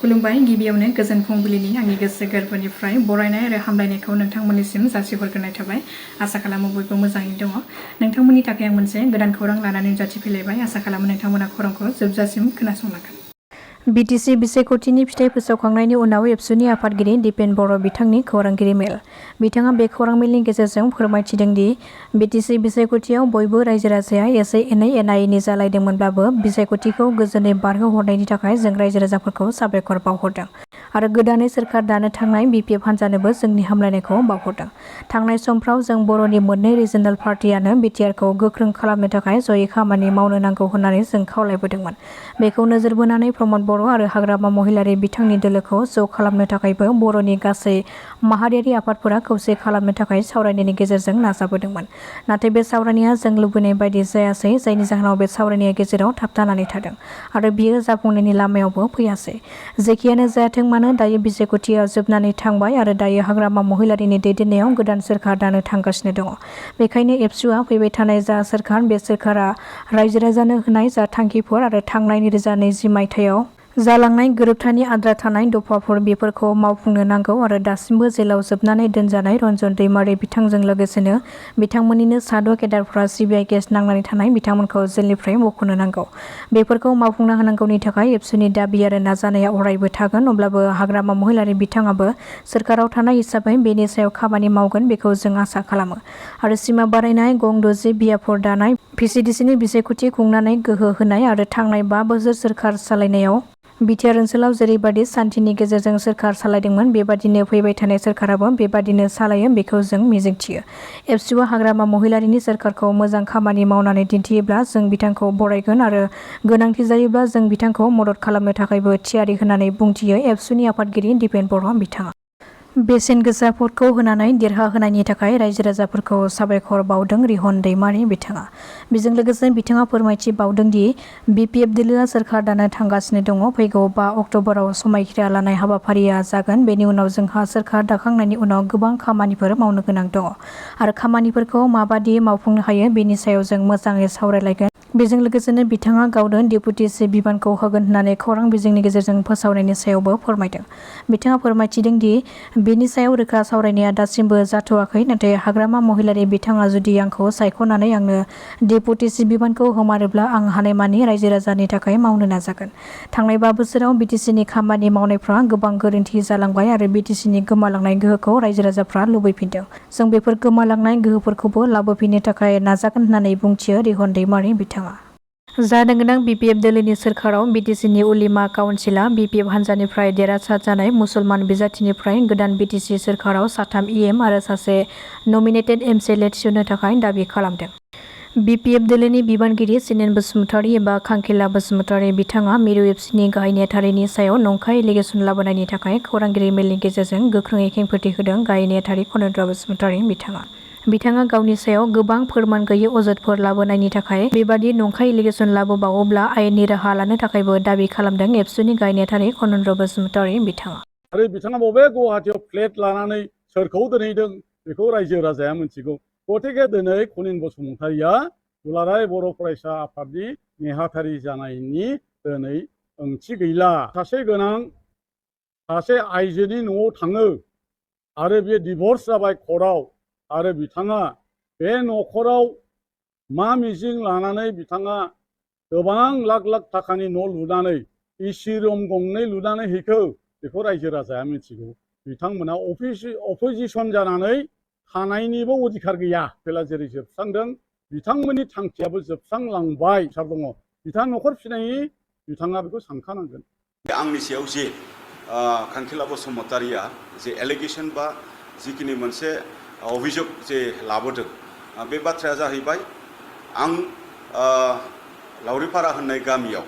खुलुमबाय गिबियावनो गोजोन फुंबिलिनि आंनि गोसो गोरबोनिफ्राय बरायनाय आरो हामलायनायखौ नोंथांमोननिसिम जासिहरग्रोनाय थाबाय। आसा खालामो बयबो मोजाङै दङ। नोंथांमोननि थाखाय आं मोनसे गोदान खौरां लानानै नुजाथिफैलायबाय। आसा खालामो नोंथांमोना खौरांखौ जोबजासिम खोनासंलांगोन। BTC बिसायख'थिनि फिथाइ फोसावखांनायनि उनाव एबसुनि आफादगिरि दिपेन बर' बिथांनि खौरांगिरि मेल। बिथाङा बे खौरां मेलनि गेजेरजों फोरमायथिदों दि BTC बिसायख'थियाव बयबो रायजो राजाया एसे एनै एना एनि जालायदोंमोनब्लाबो बिसायख'थिखौ गोजोनै बारहोहरनायनि थाखाय जों रायजो राजाफोरखौ साबायखर बावहरदों आरो गोदानै सोरखार दानो थांनाय BPF हान्जानोबो जोंनि हामलायनायखौ बावहरदों। थांनाय समफ्राव जों बर'नि मोननै रिजनेल पार्टियानो बिटिआरखौ गोख्रों खालामनो थाखाय जयै खामानि मावनो नांगौ होननानै जों खावलायबोदोंमोन। बेखौ नोजोर बोनानै प्रमद बर' आरो हाग्रामा महिलारी बिथांनि दोलोखौ ज' खालामनो थाखायबो बर'नि गासै माहारियारि आफादफोरा खौसे खालामनो थाखाय सावरायनायनि गेजेरजों नाजाबोदोंमोन। नाथाय बे सावरायनाया जों लुबैनाय बायदि जायासै, जायनि जाहोनाव बे सावरायनाया गेजेराव थाबथानानै थादों आरो बियो जाफुंनायनि लामायावबो फैयासै। जेखियानो जायाथों मानो दायो बिसायख'थिया जोबनानै थांबाय आरो दायो हाग्रामा महिलारीनि दैदेननायाव गोदान सोरखार दानो थांगासिनो दङ। बेखायनो एबसुआ फैबाय थानाय जा सोरखार, बे सोरखारा रायजो राजानो होनाय जा थांखिफोर आरो थांनाय 2020 मायथाइयाव जालांनाय गोरोबथानि आद्रा थानाय दफाफोर बेफोरखौ मावफुंनो नांगौ आरो दासिमबो जेलाव जोबनानै दोनजानाय रन्जन दैमारि बिथांजों लोगोसेनो बिथांमोननिनो साद' केडारफोरा CBI केस नांनानै थानाय बिथांमोनखौ जेलनिफ्राय बख'नो नांगौ। बेफोरखौ मावफुंना होनांगौनि थाखाय एबसुनि दाबि आरो नाजानाया अरायबो थागोन। अब्लाबो हाग्रामा महिलारी बिथाङाबो सोरखाराव थानाय हिसाबै बेनि सायाव खामानि मावगोन बेखौ जों आसा खालामो आरो सिमा बारायनाय गं 60 बियाफोर दानाय, VCDCनि बिसायख'थि खुंनानै गोहो होनाय आरो थांनाय 5 बोसोर सोरखार सालायनायाव बिटिआर ओनसोलाव जेरैबादि सान्थिनि गेजेरजों सोरखार सालायदोंमोन बेबादिनो फैबाय थानाय सोरखाराबो बेबादिनो सालायो बेखौ जों मिजिंथियो। एबसुआ हाग्रामा महिलारीनि सोरखारखौ मोजां खामानि मावनानै दिन्थियोब्ला जों बिथांखौ बरायगोन आरो गोनांथि जायोब्ला जों बिथांखौ मदद खालामनो थाखायबो थियारि होननानै बुंथियो एबसुनि आफादगिरि दिपेन बर' बिथाङा। बेसेन गोसा भटखौ होनानै देरहाहोनायनि थाखाय रायजो राजाफोरखौ साबायखर बावदों रिहन दैमारि बिथाङा। बेजों लोगोसे बिथाङा फोरमायथि बावदों दि BPF दोलोआ सोरखार दानो थांगासिनो दङ। फैगौ 5 अक्ट'बराव समायखिरा लानाय हाबाफारिया जागोन। बेनि उनाव जोंहा सोरखार दाखांनायनि उनाव गोबां खामानिफोर मावनो गोनां दङ आरो खामानिफोरखौ माबादि मावफुंनो हायो बेनि सायाव जों मोजाङै सावरायलायगोन। बेजों लोगोसेनो बिथाङा गावनो डेपुटि चिफ बिबानखौ होगोन होननानै खौरां बिजोंनि गेजेरजों फोसावनायनि सायावबो फोरमायदों। बिथाङा फोरमायथिदों दि बेनि सायाव रोखा सावरायनाया दासिमबो जाथ'वाखै, नाथाय हाग्रामा महिलारी बिथाङा जुदि आंखौ सायख'नानै आंनो डेपुटि चिफ बिबानखौ होमारोब्ला आं हानायमानि रायजो राजानि थाखाय मावनो नाजागोन। थांनाय 5 बोसोराव BTCनि खामानि मावनायफ्रा गोबां गोरोन्थि जालांबाय आरो BTCनि गोमालांनाय गोहोखौ रायजो राजाफ्रा लुबैफिनदों। जों बेफोर गोमालांनाय गोहोफोरखौबो लाबोफिननो थाखाय नाजागोन होननानै बुंथियो रिहन दैमारि बिथाङा। जानो गोनां BPF दोलोनि सोरखाराव BTCनि उलिमा काउन्सिलआ BPF हान्जानिफ्राय देरहासार जानाय मुसलमान बिजाथिनिफ्राय गोदान BTC सोरखाराव 3 EM आरो सासे नमिनेटेड MCLA थिसननो थाखाय दाबि खालामदों। BPF दोलोनि बिबानगिरि सिनेन बसुमतारी एबा खांखिला बसुमतारी बिथाङा मिरु एबसुनि गाहाय नेहाथारिनि सायाव नंखाय एलिगेसन लाबोनायनि थाखाय खौरांगिरि मेलनि गेजेरजों गोख्रोङै खेंफोरथि होदों। गाहाय नेहाथारि खनेन्द्र बसुमतारी बिथाङा गावनि सायाव गोबां फोरमान गैयै अजदफोर लाबोनायनि थाखाय बेबादि नंखाय एलिगेसन लाबोबावोब्ला आयेननि राहा लानो थाखायबो दाबि खालामदों। एबसुनि गाहाय नेहाथारि खनेन्द्र बसुमतारी बिथाङा। आरो बिथाङा बबे गुवाहाटीयाव फ्लेट लानानै सोरखौ दोनहैदों बेखौ रायजो राजाया मिथिगौ। गतिके दिनै खनिन बसुमतारीया दुलाराय बर' फरायसा आफादनि नेहाथारि जानायनि दिनै ओंथि गैला। सासे गोनां सासे आइजोनि न'आव थाङो आरो बे डिभर्स जाबाय कर्टआव आरो बिथाङा बे न'खराव मा मिजिं लानानै बिथाङा गोबां लाख लाख थाखानि न' लुनानै एसि रुम गंनै लुनानै हैखो बेखौ रायजो राजाया मिथिगौ। बिथांमोना अपोजिसन जानानै थानायनिबो अधिकार गैया। जेला जेरै जोबस्रांदों बिथांमोननि थांखियाबो जोबस्रांलांबाय। सार दङ बिथाङा न'खर फिनायनि बिथाङा बेखौ सानखानांगोन। आंनि सायाव जे खांखिला बसुमतारीया जे एलिगेसन बा जिखिनि मोनसे अभियोग जे लाबोदों बे बाथ्राया जाहैबाय आं लावरिपारा होननाय गामियाव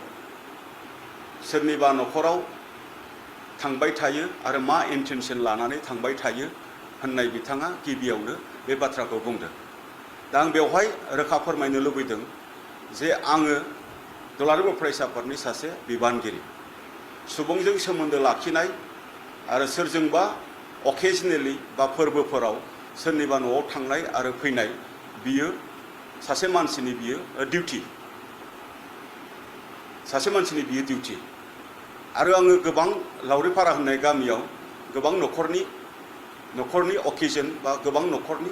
सोरनिबा न'खराव थांबाय थायो आरो मा इन्टेनसन लानानै थांबाय थायो होननाय बिथाङा गिबियावनो बे बाथ्राखौ बुंदों। दा आं बेवहाय रोखा फोरमायनो लुबैदों जे आङो दुलाराय बर' फरायसा आफादनि सासे बिबानगिरि। सुबुंजों सोमोन्दो लाखिनाय आरो सोरजोंबा अकेजनेलि बा फोरबोफोराव सोरनिबा न'आव थांनाय आरो फैनाय बियो सासे मानसिनि बियो डिउटि। आरो आङो गोबां लावरिपारा होननाय गामियाव गोबां न'खरनि अकेजन बा गोबां न'खरनि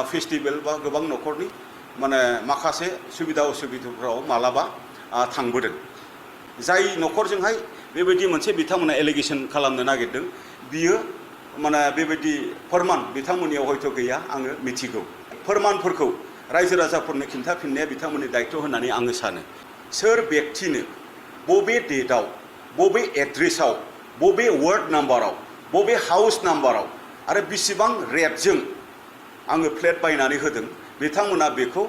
फेस्टिभेल बा गोबां न'खरनि माने माखासे सुबिदा असुबिदाफोराव मालाबा थांबोदों जाय न'खरजोंहाय बेबायदि मोनसे बिथांमोना एलिगेसन खालामनो नागिरदों बियो माने बेबायदि फोरमान बिथांमोननियाव हयथ' गैया आङो मिथिगौ फोरमानफोरखौ रायजो राजाफोरनो खिन्थाफिननाया बिथांमोननि दायित्व होननानै आङो सानो सोर व्यक्तिनो बबे डेटआव बबे एड्रेसाव बबे वार्ड नाम्बाराव बबे हाउस नाम्बाराव आरो बेसेबां रेटजों आङो फ्लेट बायनानै होदों बिथांमोना बेखौ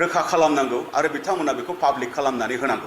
रोखा खालामनांगौ आरो बिथांमोना बेखौ पाब्लिक खालामनानै होनांगौ